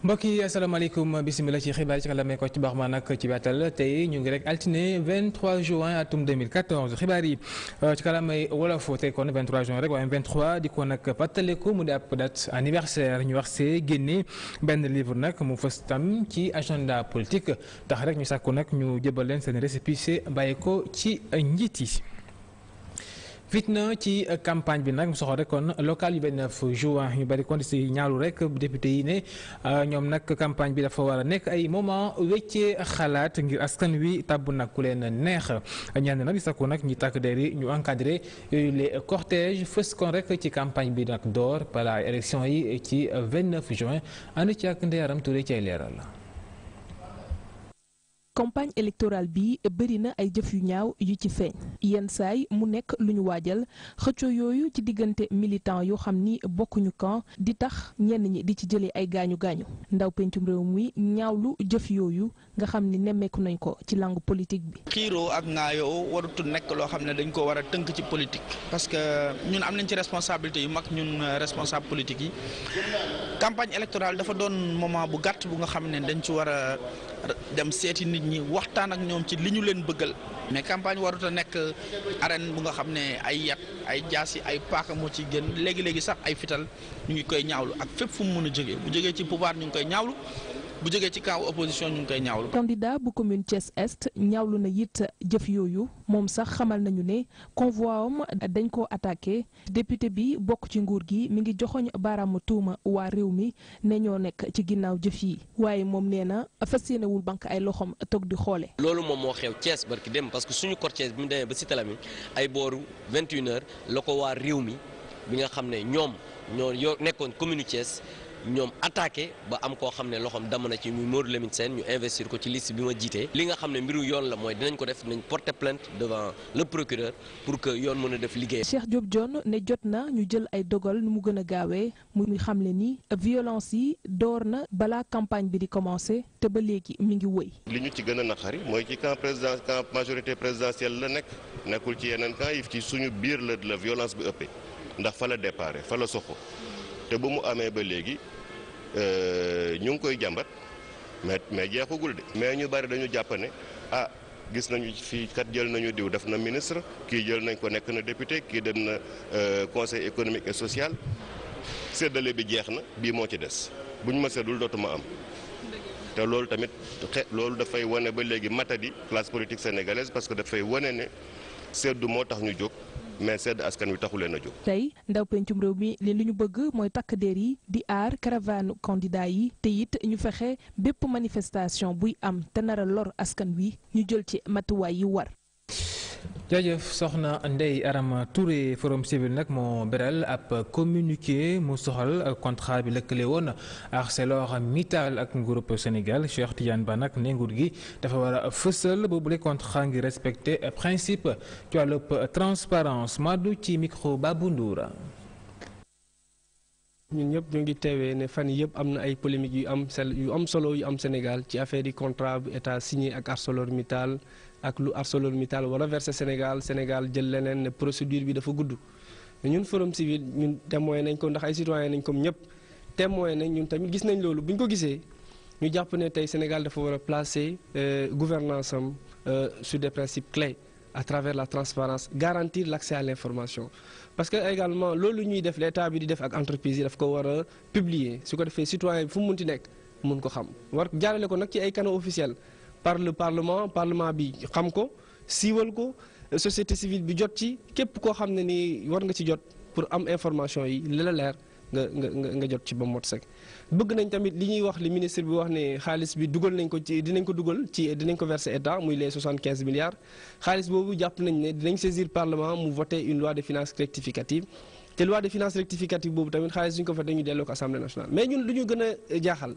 mbokk yi asalaamaaleykum bisimilah ci xibaar yi ci kàllaame ko ci baax ma nag ci bàttal tey ñu ngi rek altine 23 juin atum 2014 xibaar yi ci kàllaamay wolof tey kon 23 juin rek waaye 23 di ko nag fàttaliku mu di ab date anniversaire ñu wax see génne benn livre nag mu fës tam ci agenda politique tax rek ñu sàkku nag ñu jëbal leen seen récépissé bàyyi ko ci njiit yi. fitna ci campagne bi nag mu soxal rek kon local yu 29 juin ñu bari kon di si ñaalu rek député yi ne ñoom nag campagne bi dafa war a nekk ay moment weccee xalaat ngir askan wi tàbb nag ku leen neex ñaan nag di sakku nag ñi tàkk der yi ñu encadré yooyu les cortèges fës kon rek ci campagne bi nag door bala élection yi ci 29 juin ànd ci ak Ndeyaram Touré ci ay leeral. campagne électorale bi bëri na ay jëf yu ñaaw yu ci feeñ yenn saay mu nekk lu ñu waajal xëccoo yooyu ci diggante militant yoo xam ni bokkuñu camp di tax ñenn ñi di ci jëlee ay gaañu gaañu ndaw pencum réew mi ñaawlu jëf yooyu nga xam ni nemmeeku nañ ko ci langue politique bi. xiiroo ak ngaayoo warutul nekk loo xam ne dañ ko war a tënk ci politique parce que ñun am nañ ci responsabilité yu mag ñun responsable politique yi campagne électorale dafa doon moment bu gàtt bu nga xam ne dañ ci war a dem seeti nit ñi waxtaan ak ñoom ci li ñu leen bëggal mais campagne warut a nekk arène bu nga xam ne ay yat ay jaasi ay paaka moo ci gën léegi-léegi sax ay fital ñu ngi koy ñaawlu ak fépp fu mu mën a jógee bu jógee ci pouvoir ñu ngi koy ñaawlu bu jógee ci camp opposition ñu ngi koy ñaawlu. candidat bu commune Thiès Est ñaawlu na it jëf yooyu moom sax xamal nañu ne convoi am dañ koo attaqué député bi bokk ci nguur gi mi ngi joxoñ baaraamu tuuma waa réew mi ne ñoo nekk ci ginnaaw jëf yi waaye moom nee na fas yéenewul banque ay loxoom toog di xoole. loolu moom moo xew Thiès barki dem parce que suñu cortège bi mu demee ba Cité Lamy ay booru 21h la ko waa réew mi bi nga xam ne ñoom ñoo nekkoon commune Thiès. ñoom attaqué ba am koo xam ne loxoom damm na ci muy Modou Lamine Sène ñu investir ko ci liste bi ma jiitee li nga xam ne mbiru yoon la mooy dinañ ko def dinañ porter plainte devant le procureur pour que yoon mën a def liggéey. Cheikh Diop Dione ne jot na ñu jël ay dogal nu mu gën a gaawee muy xamle ni violence yi door na balaa campagne bi di commencer te ba léegi mi ngi wëy. li ñu ci gën a naqari mooy ci camp majorité présidentielle la nekkul ci yeneen camp yi ci suñu biir la violence bi ëppee ndax fa la déparé fa la soxo te bu mu amee ba léegi ñu ngi koy jàmbat mais jeexagul de mais ñu bari dañu jàpp ne gis nañu fii kat jël nañu diw def na ministre kii jël nañ ko nekk na député kii dem na conseil économique et social séddale bi jeex na bii moo ci des buñ ma seddul dootuma am te loolu tamit loolu dafay wane ba léegi matadi classe politique sénégalaise parce que dafay wane ne seddu moo tax ñu jóg mais sedd askan wi taxu leen a jóg. tey ndaw pencum réew mi li ñu bëgg mooy takk der yi di aar caravane candidat yi te it ñu fexe bépp manifestation buy am te nar a lor askan wi ñu jël ci matuwaay yi war. jaajëf soxna Ndeye Arame Touré forum civil nag moo beral ab communiqué mu soxal contrat bi lëkkale woon ArcelorMittal ak groupe Sénégal Cheikh Tidiane Ba nag ne nguur gi dafa war a fësal boobule contrat ngir respecter principe ci wàllub transparence Madou ci micro Babou Ndour. ñun ñëpp ñu ngi teewee ne fan yëpp am na ay polémiques yu am solo yu am Sénégal ci affaire yi contrat bu état signé ak ArcelorMittal ak lu ArcelorMittal war a verser Sénégal jël leneen ne procédure bi dafa gudd. ñun forum civil ñun témoin nañ ko ndax ay citoyen nañ comme ñëpp témoin nañ ñun tamit gis nañ loolu bu ñu ko gisee ñu jàpp ne tey Sénégal dafa war a placer gouvernance am sur des principes clés à travers la transparence garantir l'accès à l'information. parce que également loolu ñuy def l'état bi di def ak entreprise yi daf ko war a publier su ko defee citoyen bi fu mu munti nekk mun ko xam war jaarale ko nag ci ay canaux officiels par le parlement bi xam ko siiwal ko société civile bi jot ci képp koo xam ne ni war nga ci jot pour am information yi li la leer nga jot ci ba mot sek bëgg nañ tamit li ñuy wax li ministre bi wax ne xaalis bi dugal nañ ko ci dinañ ko verser état muy les 75 milliards xaalis boobu jàpp nañ ne dinañ saisir parlement mu voter une loi de finances rectificative te loi de finances rectificative boobu tamit xaalis suñu ko fa dañu delloo ko assemblée nationale mais ñun lu ñu gën a jaaxal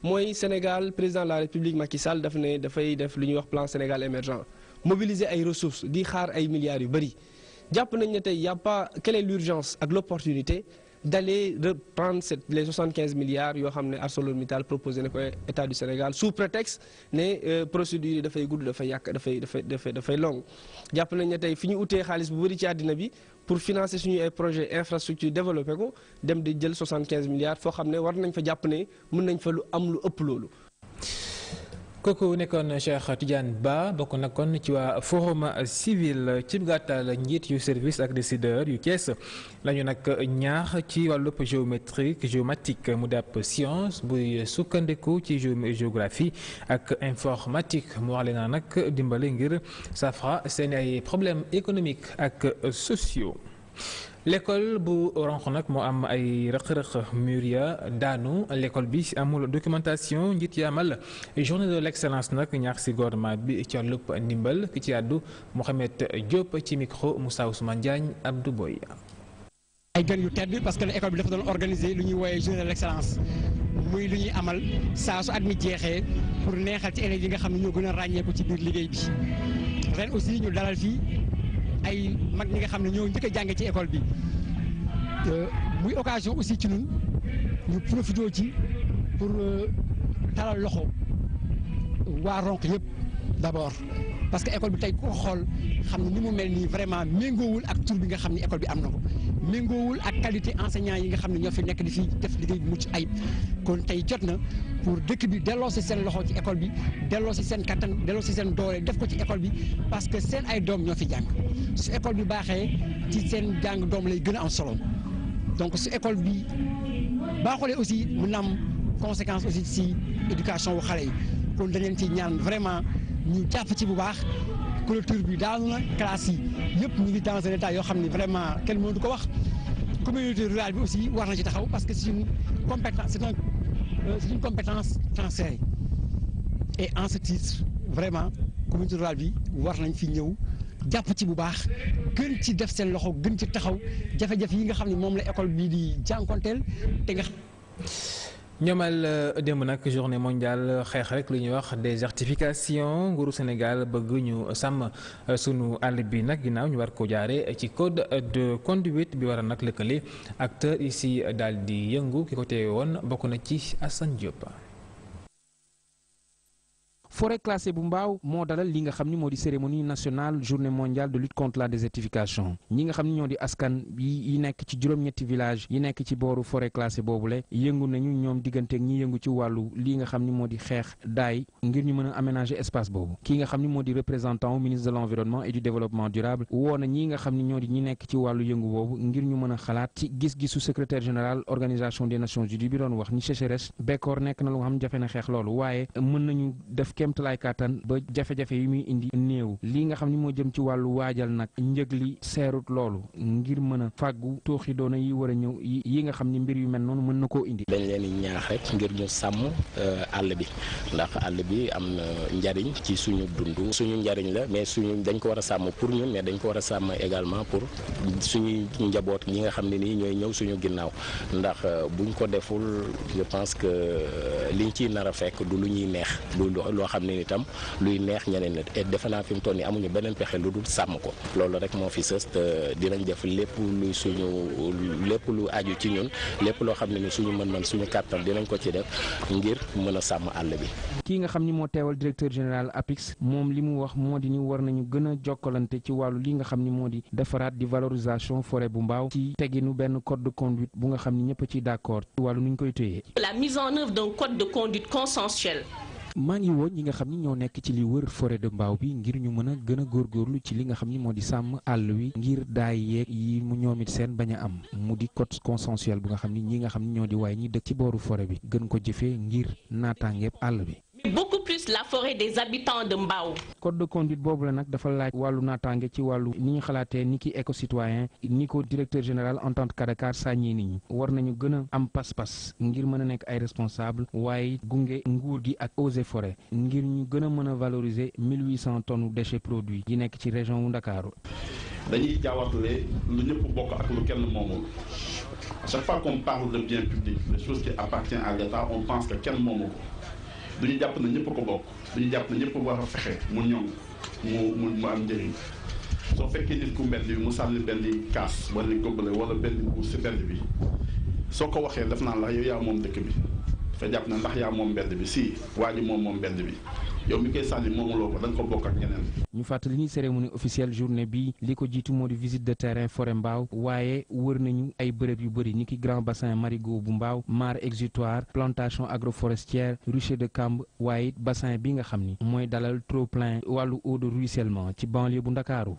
mooy Sénégal président de la république Macky Sall daf ne dafay def lu ñuy wax plan Sénégal émergent mobiliser ay ressources di xaar ay milliards yu bëri jàpp nañ ne tey y a pas quelle est l'urgence ak l'opportunité d'aller reprendre les 75 milliards yoo xam ne ArcelorMittal proposé na ko état du Sénégal sous prétexte ne procédure yi dafay gudd dafay yàq dafay long jàpp nañ ne tey fi ñu utee xaalis bu bëri ci àddina bi pour financer suñu ay projet infrastructure développé ko dem di jël 75 milliards foo xam ne war nañ fa jàpp ne mën nañ fa lu am lu ëpp loolu. kooku nekkoon Cheikh Tidiane Ba bokk na kon ci waa forum civil ci gàttal njiit yu service ak décideur yu Thiès lañu nag ñaax ci wàllub géomatique mu di ab science buy sukkandiku ci géographie ak informatique mu wax leen nag dimbale ngir saafara seen ay problèmes économiques ak sociaux. l'école bu Ronkh nag moo am ay rëq-rëq mur ya daanu l'école bi amul documentation njiit yi amal journée de l'excellence nag ñaax ci gouvernement bi ci wàllub ndimbal ki ci àddu Mohamed Diop ci micro Moussa Ousmane Diagne Abdou Boy. ay gan yu tedd parce que école bi dafa doon organiser lu ñuy woowee journée de l'excellence muy lu ñuy amal saa su at mi jeexee pour neexal ci élèves yi nga xam ne ñoo gën a ràññeeku ci biir liggéey bi ren aussi ñu dalal fii ay mag ñi nga xam ne ñoo njëkk a jànge ci école bi muy occasion aussi ci ñun ñu profité ci pour talal loxo waa Ronkh yëpp d'abord parce que école bi tey ku ko xool xam ne ni mu mel nii vraiment méngoowul ak tur bi nga xam ne école bi am na ko méngoowul ak qualité enseignant yi nga xam ne ñoo fi nekk di fi def liggéey bu mucc ayib kon tey jot na pour dëkk bi delloo si seen loxo ci école bi delloo si seen kattan delloo si seen doole def ko ci école bi parce que seen ay doom ñoo fi jàng su école bi baaxee ci seen jàng doom lay gën a am solo donc su école bi baaxulee aussi mën na am conséquence aussi ci éducation wu xale yi kon dañ leen ci ñaan vraiment ñu jàpp ci bu baax clôture bi daanu na classe yi yëpp ñu ngi dans un état yoo xam ne vraiment kenn mënu ko wax communauté rurale bi aussi war na ci taxaw parce que c'est une compétence transférée et en ce titre vraiment communauté rurale bi war nañ fi ñëw jàpp ci bu baax gën ci def seen loxo gën ci taxaw jafe-jafe yi nga xam ne moom la école bii di jànkonteel te nga. ñoomal démb nag journée mondiale xeex rek lu ñuy wax désertification nguuru Sénégal bëgg ñu sàmm sunu àll bi nag ginnaaw ñu war ko jaare ci code de conduite bi war a nag lëkkale acteur ici daal di yëngu ki ko teewe woon bokk na ci Assane Diop. forêt classée bu Mbao moo dalal li nga xam ni moo di cérémonie nationale journée mondiale de lutte contre la désertification ñi nga xam ni ñoo di askan yi nekk ci juróom-ñetti village yi nekk ci booru forêt classée boobule yëngu nañu ñoom digganteeg ñi yëngu ci wàllu li nga xam ni moo di xeex daay ngir ñu mën a aménager espace boobu ki nga xam ni moo di représentant ministre de l'environnement et du développement durable woo na ñi nga xam ni ñoo di ñi nekk ci wàllu yëngu boobu ngir ñu mën a xalaat ci gis-gisu secrétaire général organisation des nations unies bi doon wax ni sécheresse bekkoor nekk na lu nga xam jafe na xeex loolu waaye mën nañu def kéemtalaay kàttan ba jafe-jafe yi muy indi néew lii nga xam ni moo jëm ci wàllu waajal nag njëg li seerut loolu ngir mën a fàggu tooxi doona yi war a ñëw yi nga xam ni mbir yu mel noonu mën na koo indi. dañ leen di ñaax rek ngir ñu sàmm àll bi ndax àll bi am na njariñ ci suñu dund suñu njariñ la mais suñu dañ ko war a sàmm pour ñun mais dañ ko war a sàmm également pour suñuy njaboot ñi nga xam ne nii ñooy ñëw suñu ginnaaw ndax buñ ko deful je pense que liñ ciy nar a fekk du lu ñuy neex du loo xam ne itam luy neex ñeneen nit et defe naa fi mu toll nii amuñu beneen pexe lu dul sàmm ko loolu rek moo fi sës te dinañ def lépp lu aju ci ñun lépp loo xam ne ni suñu mën-mën suñu kàttan dinañ ko ci def ngir mën a sàmm àll bi. kii nga xam ni moo teewal directeur général APIX moom li mu wax moo di ni war nañu gën a jokkalante ci wàllu li nga xam ni moo di defaraat di valorisation forêt bu Mbao ci teginu benn code de conduite bu nga xam ni ñëpp ci d'accord ci wàllu nu ñu koy téyee. La mise en œuvre d'un code de conduite consensuel. maa ngi woon ñi nga xam ni ñoo nekk ci li wër forêt de Mbao bi ngir ñu mën a gën a góorgóorlu ci li nga xam ni moo di sàmm àll wi ngir daay yeeg yi mu ñoom it seen bañ a am mu di code consensuel bu nga xam ni ñi nga xam ni ñoo di waaye ñi dëkk ci booru forêt bi gën ko jëfee ngir naataangeeb àll bi. Beaucoup plus la forêt des habitants de Mbao. code de conduite boobu la nag dafa laaj wàllu naataange ci wàllu ni ñu xalaatee ni ki éco-citoyen ni ko directeur général entente Kadakar sàññee nit ñi war nañu gën a am pas-pas ngir mën a nekk ay responsable waaye gunge nguur gi ak eaux et forêt ngir ñu gën a mën a valoriser 1800 tonnes déchets produits yi nekk ci région wu Ndakaaru. dañuy jaawatle lu ñëpp bokk ak lu kenn moomul à chaque fois qu'on parle de bien public des choses qui appartiennent à l'État on pense que kenn moomu ko. duñu jàpp na ñëpp ko bokk duñu jàpp na ñëpp war a fexe mu ñoŋ mu am njëriñ soo fekkee nit ku mbedd bi mu sànni benn kaas wala gobbale wala benn mbuus si mbedd bi soo ko waxee def naan la yow yaa moom dëkk bi dafa jàpp ne ndax yaa moom mbedd bi si waa ji moom mbedd bi yow mi koy sànni moomuloo ko da nga ko bokk ak ñeneen. ñu fàttali ni cérémonie officielle journée bi li ko jiitu moo di visite de terrain forêt Mbao waaye wër nañu ay bërëb yu bëri ni ki grand bassin marigot bu Mbao mare exutoire plantation agroforestière rucher de Kamb waaye it bassin bi nga xam ni mooy dalal trop plein wàllu eau de ruissellement ci banlieue bu Ndakaaru.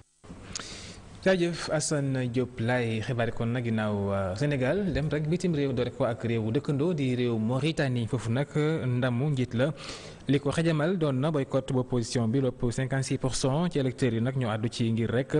jaajëf Assane Diop laay xibaar kon nag ginnaaw Sénégal dem rek bitim réew doore ko ak réewu dëkkandoo di réew Mauritanie foofu nag ndamu njiit la li ko xajamal doon na boycott bu opposition bi lépp 56% ci électeurs yi nag ñoo àddu ci ngir rek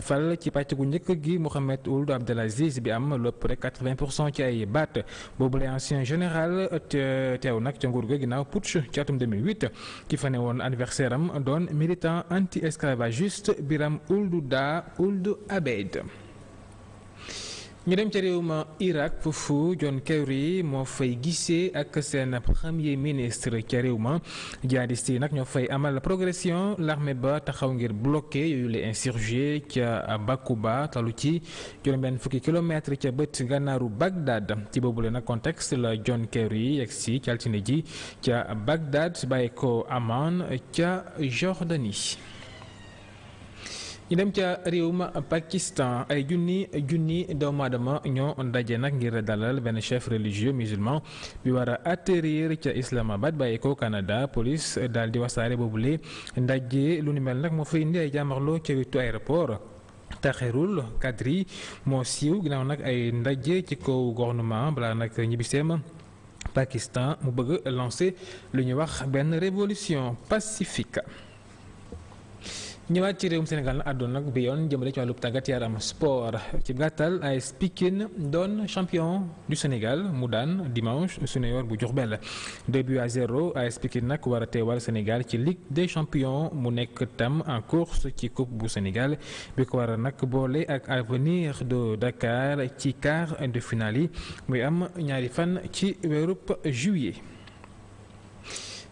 fal ci pàcc gu njëkk gi Mohamed Ould Abdelaziz bi am lépp rek 80% ci ay baat boobu la ancien général teew nag ca nguur ga ginnaaw putsch ci atum 2008 ki fa ne woon anniversaire am doon militant anti-esclavagiste Biram Ould Abeid. ñu dem ca réew ma Irak foofu John Kerry moo fay gisee ak seen premier ministre ca réew ma jihadiste yi nag ñoo fay amal progression l'armée ba taxaw ngir bloqué yooyu les insurgés ca Bakuba talu ci juróom-benn fukki kilomètre ca bët gànnaaru Bagdad ci boobule nag contexte la John Kerry yegsi ci altine ji ca Bagdad bàyyi ko Amman ca Jordanie. ñu dem ca réewum Pakistan ay junni doomu aadama ñoo ndaje nag ngir dalal benn chef religieux musulman bi war a atterrir ca Islamabad bàyyi ko Canada police daal di wasaare boobule ndaje lu ni mel nag moo fa indi ay jàmmarloo ca wetu aéroport Taxirul Kadri moo siiw ginnaaw nag ay ndaje ci kaw gouvernement balaa nag ñibbiseem Pakistan mu bëgg lancer lu ñuy wax benn révolution pacifique. ñëwaat ci réewum Sénégal na àddoon nag bi yoon jëmale ci wàllub tàggat yaram sport ci gàttal AS Pikine doon champion du Sénégal mu daan dimanche Junior bu Diourbel 2-0 AS Pikine nag war a teewal Sénégal ci Ligue des champions mu nekk tam en course ci coupe bu Sénégal bi ko war a nag boole ak Avenir de Dakar ci quart de finale yi muy am ñaari fan ci weerub juillet.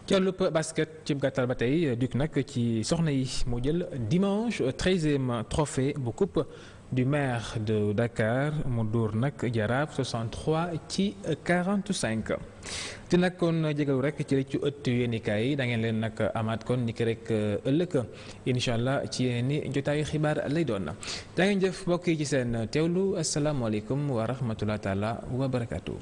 ci wàllub basket ci gàttal ba tey Duc nag ci soxna yi moo jël dimanche 13e trophée bu coupe du maire de Dakar mu dóor nag Jaraaf 63 ci 45. te nag kon jégalu rek ci ci ëtt yéenikaay yi da ngeen leen nag amaat kon ni ki rek ëllëg incha allah ci yeneen jotaayu xibaar lay doon da ngeen jëf mbokk yi ci seen teewlu asalaamaaleykum wa rahmatulah taala wa barakaatu.